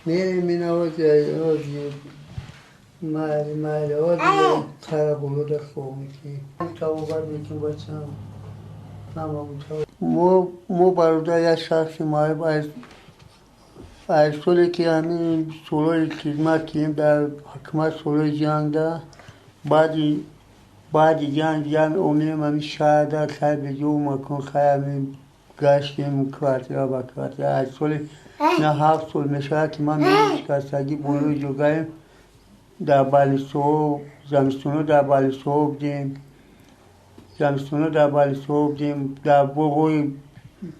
Мерем инаози майли майли ози қараболода хоб мекунем, табобат мекунем бачам. Мо бародар як шахси маъюб аз соле ки ҳамин солҳои хизмат кардем дар ҳукумат, солҳои ҷангда, баъди ҷанг дигар омедем ҳамин шаҳрда, хай беҷову макон, хай ҳамин гаштем квартира ба квартира. Аз соли на 7 сол мешавад, ки ман шикастагӣ болои ҷогаем, дар балисоҳо, замистоно дар балисоҳо будем, замистоно дар балисоҳо будем, дар боғҳои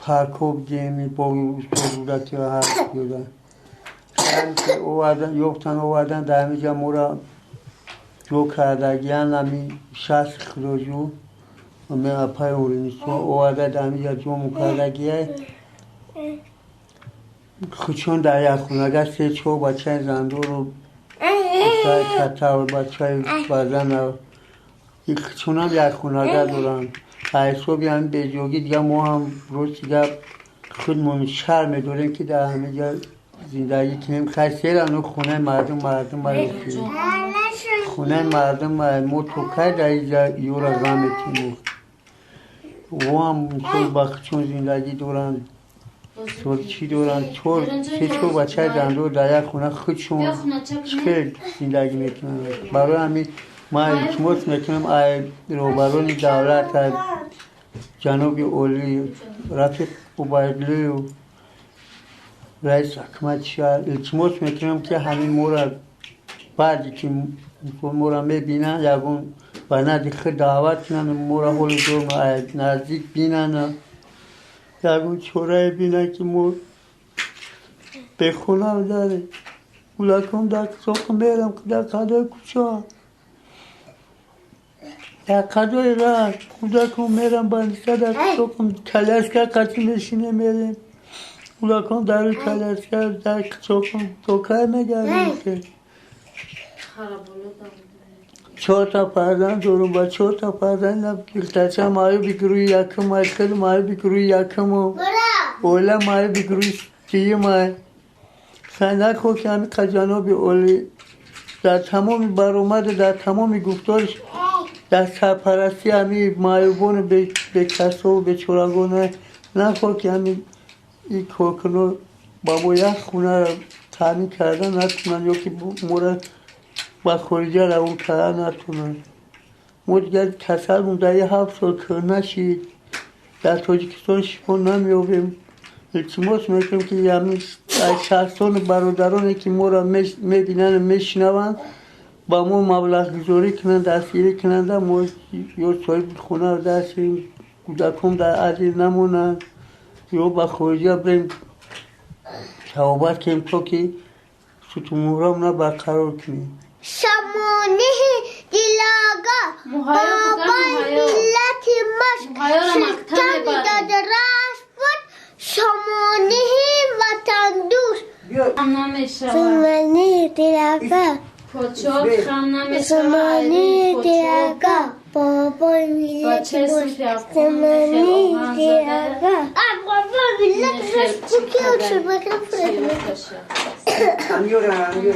паркҳо будем, боғи устод Рӯдакӣ ҳар овардан, ёфтан, овардан, дар ҳамин ҷа моро ҷо кардагиян. Ҳамин шахси худоҷӯ апаи Оринисо оварда, дар ҳамин ҷа ҷому кардагия. Хучон дар як хонага се чор бачаи зандору катав бачаи базана чунам як хонага доранд. Ҳисоби ҳамин беҷогӣ дига мо ҳам рости гап худмон шарм медорем, ки дар ҳамин ҷа зиндагӣ кунем. Хай серану хонаи мардум, мардум хонаи мардум, мо то кай дар инҷа ёра ғам метем? Воам ба чун зиндагӣ доранд, чӣ доранд, чор се чор бачаи зандор дар як хона худшон хел зиндагӣ мекунанд. Барои ҳамин ман илтимос мекунам ай роҳбарони давлат, ай ҷаноби олӣ Рафиқ Убайдуллоев, раиси ҳукумати шаҳр, илтимос мекунам, ки ҳамин моро баъде ки моро мебинанд, ягон ба назди худ даъват кунанд, моро ҳоли дор наздик бинанд, ягон чорае бинанд, ки мо бехона дарем. Кӯдакон дар соқи мерам, дар қадои кӯча, дар қадои раҳ кӯдакон мерам, баниста дар соқам коляска қатӣ мешинем, мерем. Кӯдакон дар коляска дар соқам то кай мегардем? Чорта фарзанд дорум, ба чорта фарзанд духтарча маъюби гурӯҳи якум ай, худ маъюби гурӯҳи якуму оила маъюби гурӯҳи сеюм ай. Хай нахоҳ, ки ҳамин ҷаноби олӣ дар тамоми баромаду дар тамоми гуфториш дар сарпарастии ҳамин маъюбону бекасову бечорагон, нахоҳ, ки ҳамин ин коркуно ба мо як хонаро таъмин карда натунанд ё ки моро ба хориҷа равон карда натунанд. Мо дигар касалмон дар 7 сол кӯҳна шид, дар Тоҷикистон шифо намеёбем. Илтимос мекунем, ки ҳамин шахсону бародароне, ки моро мебинанду мешунаванд, ба мо маблағгузорӣ кунанд, дастгирӣ кунанда, мо ё соҳиби хонаро даст шавем, кӯдакон дар азир намонанд, ё ба хориҷа бирем, табобат кунем, то ки сутунмӯҳрамона барқарор кунем. Шамониҳи дилага, бобои миллати маш, султони додараш буд, шамониҳи ватандӯст. Шамониҳи дилага, шамониҳи дилага, бобои миллати маш, шамониҳи дилага, бобои миллати маш.